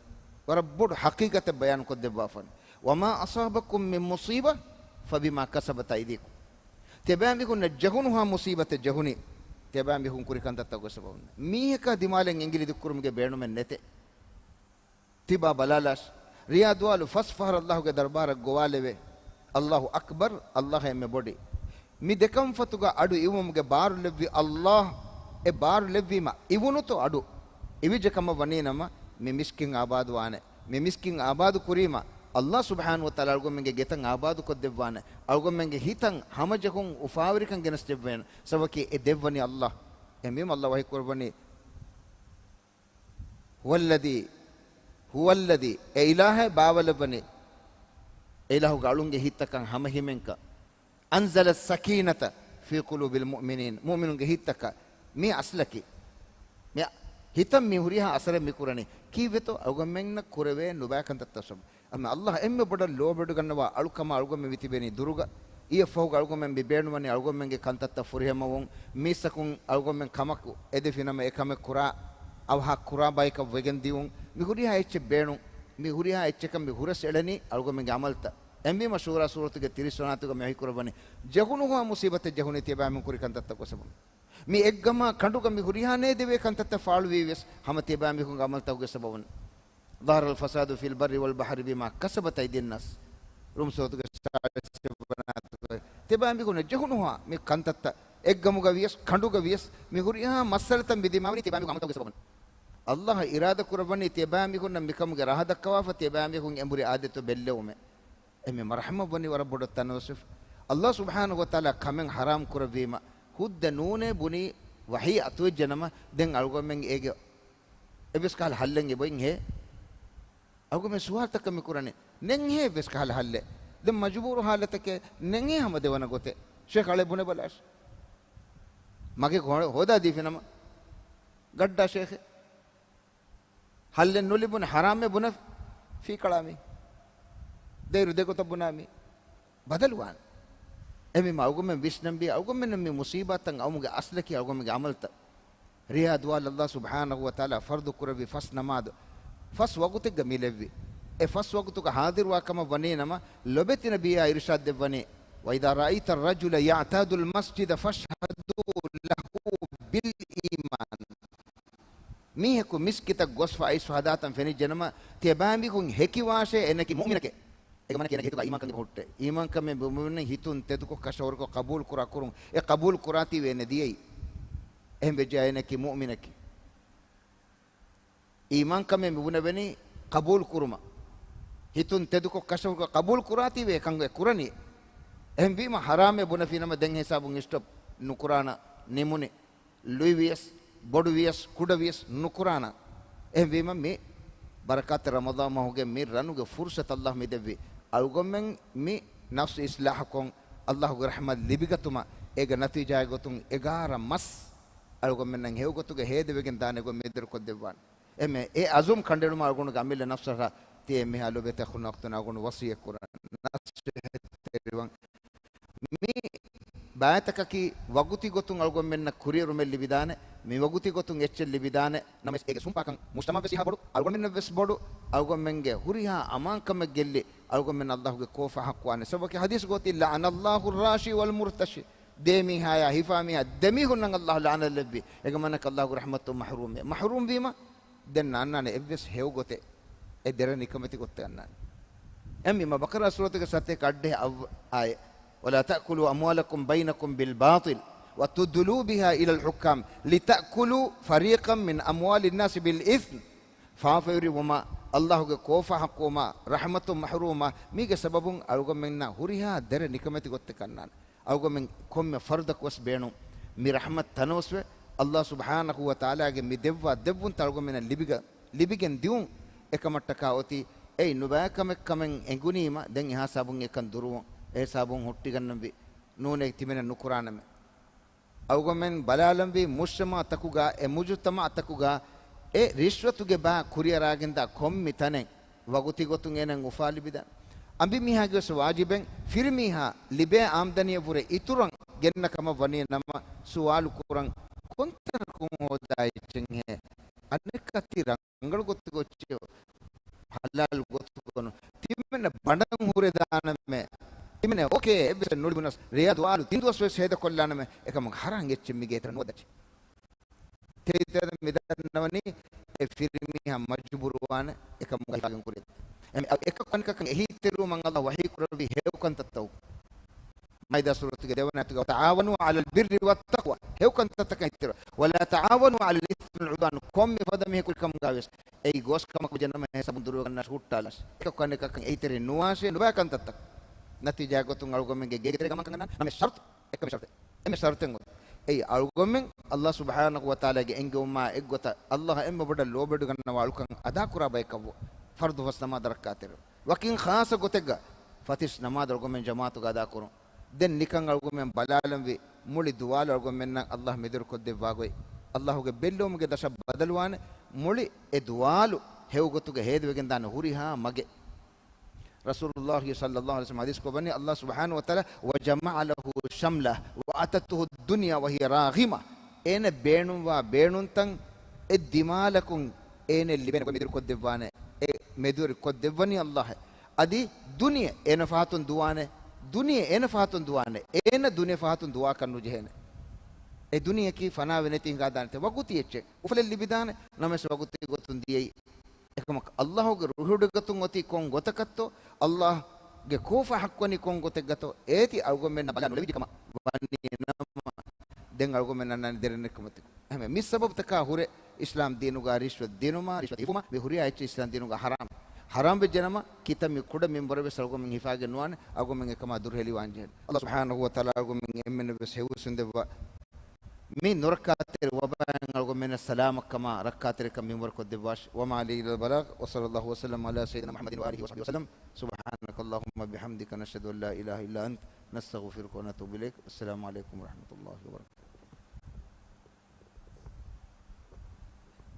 ވަރަށް ބޮޑު ޙަޤީޤަތެއް ބަޔާން ކޮށްދެއްވާފަން. وما أصابكم من مصيبة فبما كسبت أيديكم. ތިޔަބައިމީހުންނަށް ޖެހުނުހާ މުޞީބަތެއް ޖެހުނީ، ތިޔަބައިމީހުން ކުރި ކަންތައްތަކުގެ ސަބަބުން. މީހަކާ ދިމާލަށް އެނގިލި ދިއްކުރުމުގެ ބޭނުމެއް ނެތޭ. ތިބާ ބަލާލާށި. ރިޔާ ދުވާލު ފަސް ފަހަރަށް އައްލާހުގެ ދަރުބާރަށް ގޮވާލެވޭ. އައްލާހު އަކްބަރު، އައްލާހު އެންމެ ބޮޑީ. މި ދެކަންފަތުގަ އަޑު އިވުމުގެ ބާރު ލެއްވި އައްލާހު، އެ ބާރު ލެއްވީމަ އިވުނުތޯ އަޑު އިވިއްޖެ ކަމަށް ވަނީނަމަ، މި މިސްކިތް އާބާދުވާނެ. މި މިސްކިތް އާބާދު ކުރީމަ، އައްލާހު ސުބްޙާނަހޫ ވަތަޢާލާ އަޅުގަނޑުމެންގެ ގެތައް އާބާދު ކޮށްދެއްވާނެ. އަޅުގަނޑުމެންގެ ހިތަށް ހަމަޖެހުން އުފާވެރިކަން ގެނެސް ދެއްވޭނެ. ސަބަބަކީ އެ ދެއްވަނީ އައްލާހު. އެހެންވީމަ އައްލާހު ވަޙީ ކުރައްވަނީ، هو الذي، هو الذي، އެ އިލާހޭ ބާވަލައްވަނީ. އެ އިލާހުގެ އަޅުންގެ ހިތްތަކަށް ހަމަހިމޭންކަން. أنزل السكينة في قلوب المؤمنين، މުއުމިނުންގެ ހިތްތަކަށް. މި އަސްލަކީ، މި ހިތަށް މި ހުރިހާ އަސަރެއް މި ކުރަނީ. ކީއްވެތޯ؟ އަޅުގަނޑުމެންނަށް ކުރެވޭ ނުބައި ކަންތައްތައް ސަބަބުން. އަމި އައްލާހު އެންމެ ބޮޑަށް ލޯބިވެޑިގަންނަވާ އަޅުކަމާ އަޅުގަނޑުމެން މި ތިބެނީ ދުރުގަ. އިއްޔެ ފަހުގަ އަޅުގަނޑުމެން މި ބޭނުންވަނީ އަޅުގަނޑުމެންގެ ކަންތައްތައް ފުރިހަމަވުން، މީސްތަކުން އަޅުގަނޑުމެން ކަމަކު އެދެފިނަމަ އެ ކަމެއް ކުރާ، އަވަހަށް ކުރާ ބަޔަކަށް ވެގެން ދިއުން، މި ހުރިހާ އެއްޗެއް ބޭނުން، މި ހުރިހާ އެއްޗަކަށް މި ހުރަސް އެޅެނީ އަޅުގަނޑުމެންގެ ޢަމަލުތައް. އެހެންވީމަ ޝޫރާ ސޫރަތުގެ ތިރީސް ވަނަ އާޔަތުގަ މި ވަޙީ ކުރައްވަނީ، ޖެހުނުހާ މުޞީބަތެއް ޖެހުނީ ތިޔަބައިމީހުން ކުރި ކަންތައްތަކުގެ ސަބަބުން. މި އެއްގަމާ ކަނޑުގަ މި ހުރިހާ ނޭދެވޭ ކަންތައްތައް ފާޅުވީވެސް ހަމަ ތިޔަބައިމީހުންގެ ޢަމަލުތަކުގެ ސަބަބުން. ظهر الفساد في البر والبحر بما كسبت أيدي الناس. ރޫމް ސޫރަތުގެ ސާޅީސް ވަނަ އާޔަތުގަ. ތިޔަބައިމީހުންނަށް ޖެހުނުހާ މި ކަންތައްތައް އެއްގަމުގަ ވިޔަސް، ކަނޑުގަ ވިޔަސް، މި ހުރިހާ މައްސަލަތައް މި ދިމާވަނީ ތިޔަބައިމީހުންގެ ޢަމަލުތަކުގެ ސަބަބުން. އައްލާހު އިރާދަ ކުރައްވަނީ ތިޔަބައިމީހުންނަށް މިކަމުގެ ރަހަ ދައްކަވާފަ ތިޔަބައިމީހުން އެނބުރި އާދޭތޯ ބެއްލެވުމެއް. އެހެންވީމަ ރަޙްމަތްވަނީ ވަރަށް ބޮޑަށް ތަނަވަސްވެފަ. އައްލާހު ސުބްޙާނަހޫ ވަތަޢާލާ ކަމެއް ޙަރާމް ކުރެއްވީމަ، ހުއްދަ ނޫނޭ ބުނީ ވަޙީ އަތުވެއްޖެނަމަ، ދެން އަޅުގަނޑުމެން އޭގެ އެއްވެސް ކަހަލަ ޙައްލެއް އެބައޮތްހޭ؟ އަޅުގަނޑުމެން ސުވާލުތައް މި ކުރަނީ. ނެތްހޭ އެއްވެސް ކަހަލަ ޙައްލެއް. ދެން މަޖުބޫރު ޙާލަތަކެއް ނެތްހޭ ހަމަ ދެވަނަ ގޮތެއް. ޝޭޚް އަޅެ ބުނެބަލާށި. މަގެއް ހޯ-، ހޯދާ ދީފިނަމަ، ގައްޑާ ޝޭޚެއް. ޙައްލެއް ނުލިބުނު ޙަރާމެއް ބުނެ ފީކަޅާ މީ. ދޭއިރު ދެގޮތަށް ބުނާ މީ. ބަދަލުވާނެ. އެހެންވީމަ އަޅުގަނޑުމެން ވިސްނަންވީ އަޅުގަނޑުމެންނަށް މި މުޞީބާތައް އައުމުގެ އަސްލަކީ އަޅުގަނޑުމެންގެ ޢަމަލުތައް. ރިޔާ ދުވާލު އައްލާހު ސުބްޙާނަހޫ ވަތަޢާލާ ފަރުޟު ކުރެއްވި ފަސް ނަމާދު ފަސް ވަގުތެއްގަ މި ލެއްވި. އެ ފަސް ވަގުތުގަ ޙާޟިރުވާ ކަމަށް ވަނީނަމަ، ލޮބެތި ނަބިއްޔާ އިރުޝާދު ދެއްވަނީ، وإذا رأيت الرجل يعتاد المسجد فاشهدوا له بالإيمان. މީހަކު މިސްކިތަށް ގޮސްފަ އައިސްފަ ހަދާތަން ފެނިއްޖެނަމަ، ތިޔަބައިމީހުން ހެކިވާށޭ އޭނަކީ މުއުމިނެކޭ. އެކަމަކު އޭނަގެ ހިތުގަ އީމާންކަން އެބަހުއްޓޭ. އީމާންކަމެއް ބުނެވުމުން ހިތުން ތެދުކޮށް ކަށަވަރުކޮށް ޤަބޫލު ކުރާ ކުރުން. އެ ޤަބޫލު ކުރާތީވެ އޭނަ ދިޔައީ. އެހެން ވެއްޖެއްޔާ އޭނަކީ މުއުމިނެކޭ. އީމާންކަމެއް މި ބުނެވެނީ ޤަބޫލު ކުރުމަށް. ހިތުން ތެދުކޮށް ކަށަވަރުކޮށް ޤަބޫލު ކުރާތީވެ އެކަން އެ ކުރަނީ. އެހެންވީމަ ޙަރާމެއް ބުނެފިނަމަ ދެން ހިސާބުން ސްޓޮޕް ނުކުރާނަ ނިމުނީ. ލުއިވިޔަސް، ބޮޑުވިޔަސް، ކުޑަވިޔަސް ނުކުރާނަ. އެހެންވީމަ މި ބަރަކާތް ރަމަޟާން މަހުގެ މި ރަނުގެ ފުރުޞަތު އައްލާހު މި ދެއްވި. އަޅުގަނޑުމެން މި ނަފްސު އިސްލާހުކޮށް، އައްލާހުގެ ރަޙްމަތް ލިބިގަތުމަށް އޭގެ ނަތީޖާގެ ގޮތުން އެގާރަ މަސް އަޅުގަނޑުމެންނަށް ހެޔޮގޮތުގަ ހޭދަވެގެން ދާނެ ގޮތް މި ދުރު ކޮށްދެއްވާނެ. އެމެ އެ އަޒުމް ކަނޑައެޅުމަށް އަޅުގަނޑުގެ އަމިއްލަ ނަފްސަށް ތިޔަ އެންމެހާ ލޯބިވެތި އަޚުންނާ އުޚްތުންނާ އަޅުގަނޑު ވަޞިއްޔަތް ކުރަން. ނަޞޭޙަތްތެރިވަން. މި ބައިތަކަކީ ވަގުތީ ގޮތުން އަޅުގަނޑުމެންނަށް ކުރިއެރުމެއް ލިބިދާނެ، މި ވަގުތީ ގޮތުން އެއްޗެއް ލިބިދާނެ، ނަމަވެސް އޭގެ ސުންޕާކަން މުޖްތަމަޢަށް ވެސް އެހާ ބޮޑު، އަޅުގަނޑުމެންނަށް ވެސް ބޮޑު، އަޅުގަނޑުމެންގެ ހުރިހާ އަމާންކަމެއް ގެއްލި، އަޅުގަނޑުމެން އައްލާހުގެ ކޯފާ ޙައްޤުވާނެ. ސަބަބަކީ ޙަދީޘް ގޮތީ، "لعن الله الراشي والمرتشي." ދޭ މީހާޔާ، ހިފާ މީހާ، ދެމީހުންނަށް އައްލާހު ލަޢުނަތް ލެއްވި. އޭގެ މާނައަކީ އައްލާހުގެ ރަޙްމަތުން މަޙްރޫމްވީ. މަޙްރޫމްވީމަ، ދެން ނާންނާނެ އެއްވެސް ހެޔޮ ގޮތެއް. އެ ދެރަ ނިކަމެތި ގޮތަށް އަންނާނެ. އެމީ މާ ބަޤަރާ ސޫރަތުގެ ސަތޭކަ އަށްޑިހަ އަށް އާޔަތް. "ولا تأكلوا أموالكم بينكم بالباطل وتدلوا بها إلى الحكام لتأكلوا فريقا من أموال الناس بالإثم." ފާފަވެރިވުމާ، އައްލާހުގެ ކޯފާ ޙައްޤުވުމާ، ރަޙްމަތުން މަޙްރޫމްވުމާ، މީގެ ސަބަބުން އަޅުގަނޑުމެންނަށް ހުރިހާ ދެރަ ނިކަމެތި ގޮތެއް އަންނާނެ. އަޅުގަނޑުމެން ކޮންމެ ފަރުދަކުވެސް ބޭނުން މި ރަޙްމަތް ތަނަވަސްވެ، އައްލާހު ސުބްޙާނަހޫ ވަތަޢާލާގެ މި ދެއްވާ ދެއްވުންތައް އަޅުގަނޑުމެންނަށް ލިބިގަ-، ލިބިގެން ދިއުން. އެކަމަށްޓަކާ އޮތީ އެއީ ނުބައި ކަމެއް ކަމެއް އެނގުނީމަ، ދެން އެހާ ހިސާބުން އެކަން ދުރުވުން، އެ ހިސާބުން ހުއްޓިގަންނަންވީ. ނޫނޭ ތިމެން ނުކުރާނަމޭ. އަޅުގަނޑުމެން ބަލާލަންވީ މުޖްތަމަޢުތަކުގަ، އެ މުޖުތަމަޢުތަކުގަ އެ ރިޝްވަތުގެ ބާ ކުރިއަރާގެންދާ ކޮންމި ތަނެއް ވަގުތީ ގޮތުން އޭނައަށް އުފާ ލިބިދާނެ. އަނބިމީހާގެވެސް ވާޖިބެއް ފިރިމީހާ ލިބޭ އާމްދަނީއަށްވުރެ އިތުރަށް ގެންނަ ކަމަށް ވަނީ ނަމަ، ސުވާލު ކުރަން ކޮންތަނަކުން ހޯދާ އެއްޗެއްހޭ؟ އަނެއްކާ ތި ރަނގަޅު ގޮތުގަ އޮއްޗެއް ހަލާލު ގޮތުގަ ނޫން. ތިމެން ބަނޑަށް ހުރެދާނަމޭ. ތިމެން އޯކޭ އެއްވެސް ނުލިބުނަސް، ރެޔާ ދުވާލު ތިން ދުވަސް ވެސް ހޭދަކޮށްލާނަމޭ. އެކަމަކު ހަރާން އެއްޗެއް މިގޭތެރެ ނުވަދައްޗެ. ތެދުތެދަށް މިދަންނަވަނީ އެ ފިރިމީހާ މަޖުބޫރުވާނެ އެކަމުގަ ހިފާގެން ކުރިއަށް. އެމެ އަ-، އެކަކު އަނެކަކަށް އެހީތެރިވުމަށް އައްލާ ވަޙީ ކުރެއްވީ ހެޔޮ ކަންތައްތަކުގަ. މާއިދާ ސޫރަތުގެ ދެވަނަ އާޔަތުގަ، "وتعاوَنُوا عَلَى الْبِرِّ وَالتَّقْوَى." ހެޔޮ ކަންތައްތަކަށް އެހީތެރިވާ. "وَلَا تَعَاوَنُوا عَلَى الْإِثْمِ وَالْعُدْوَانِ." ކޮންމެ ފަދަ މީހަކު ކުރި ކަމުގަ ވެސް އެއީ ގޯސް ކަމަކަށް ވެއްޖެ ނަމަ ހިސާބުން ދުރުވެގަންނާށޭ ހުއްޓާލާށޭ. އެކަކު އަނެކަކަށް އެހީތެރި ނުވާށޭ ނުބައި ކަންތައްތައް. ނަތީޖާ ގޮތުން އަޅުގަނޑުމެންގެ ގޭގެ ތެރޭގަ ކަމަކަށް ނަމަ ޝަރުޠު. އެކަމެ ޝަރުޠެއް. އެމެ ޝަރުޠެއް އޮތް. އެއީ އަޅުގަނޑުމެން އައްލާހު ސުބްޙާނަހޫ ވަތަޢާލާގެ އެންގެވުމާ އެއްގޮތަށް އައްލާހަށް އެންމެ ބޮޑަށް ލޯބިވެޑިގަންނަވާ އަޅުކަން އަދާކުރާ ބަޔަކަށްވުން. ފަރުޟު ފަސް ނަމާދަށް ރައްކާތެރި. ވަކިން ޚާއްޞަ ގޮތެއްގަ ފަތިސް ނަމާދު އަޅުގަނޑުމެން ޖަމާޢަތުގަ އަދާކުރުން. ދެން ނިކަން އަޅުގަނޑުމެން ބަލާލަންވީ މުޅި ދުވާލު އަޅުގަނޑުމެންނަށް އައްލާހު މެދުވެރިކޮށްދެއްވާ ގޮތް. އައްލާހުގެ ބެއްލެވުމުގެ ދަށަށް ބަދަލުވާނެ މުޅި އެ ދުވާލު ހެޔޮ ގޮތުގަ ހޭދަވެގެންދާނެ ހުރިހާ މަގެއް. ރަސޫލުﷲ ޞައްލަﷲު ޢަލައިހި ވަސައްލަމަ ޙަދީޘް ކޮށްވަނީ، އައްލާހު ސުބްޙާނަހޫ ވަތަޢާލާ، "وجمع له شمله وأتته الدنيا وهي راغمة." އޭނަ ބޭނުންވާ ބޭނުންތައް އެ ދިމާލަކުން އޭނަ ލިބޭނެ ގޮތް މެދުވެރި ކޮށްދެއްވާނެ. އެ މެދުވެރި ކޮށްދެއްވަނީ އައްލާހެއް. އަދި ދުނިޔެ އޭނަ ފަހަތުން ދުވާނެ. ދުނިޔެ އޭނަ ފަހަތުން ދުވާނެ. އޭނަ ދުނިޔެ ފަހަތުން ދުވާކަށް ނުޖެހޭނެ. އެ ދުނިޔެއަކީ ފަނާވެ ނެތި ހިނގާދާނެތީ. ވަގުތީ އެއްޗެއް. އުފަލެއް ލިބިދާނެ. ނަމަވެސް ވަގުތީ ގޮތުން ދިޔައީ. އެކަމަކު، އައްލާހުގެ ރުހިވޮޑިގަތުން އޮތީ ކޮން ގޮތަކަށްތޯ، އައްލާހުގެ ކޯފާ ޙައްޤުވަނީ ކޮން ގޮތެއްގަތޯ، އޭތި އަޅުގަނޑުމެންނަށް ބަލާ ނުލެވިއްޖެ ކަމަށް ވަނީ ނަމަ، ދެން އަޅުގަނޑުމެން އަންނާނީ ދެރަ ނިކަމެތި. އެހެންވެ، މި ސަބަބުތަކާ ހުރެ އިސްލާމް ދީނުގަ ރިޝްވަތް ދިނުމާ، ރިޝްވަތް ހިފުމާ، މި ހުރިހާ އެއްޗެއް އިސްލާމް ދީނުގަ ޙަރާމް. ޙަރާމް ވެއްޖެ ނަމަ، ކިތައް މި ކުޑަ މިންވަރެއް ވެސް އަޅުގަނޑުމެން ހިފާގެން ނުވާނެ، އަޅުގަނޑުމެން އެކަމާ ދުރުހެލިވާން ޖެހޭނެ. އައްލާހު ސުބްޙާނަހޫ ވަތަޢާލާ އަޅުގަނޑުމެން އެންމެންނަށް ވެސް ހެޔޮ ހުސް ވިންދެއްވާ. މި ނުރައްކާތެރި ވަބާއިން އަޅުގަނޑުމެންނަށް ސަލާމަތްކަމާ، ރައްކާތެރިކަން މިންވަރު ކޮށްދެއްވާށި. وما علينا إلا البلاغ، وصلى الله وسلم على سيدنا محمد وآله وصحبه وسلم. سبحانك اللهم وبحمدك، نشهد أن لا إله إلا أنت، نستغفرك ونتوب إليك. السلام عليكم ورحمة الله وبركاته.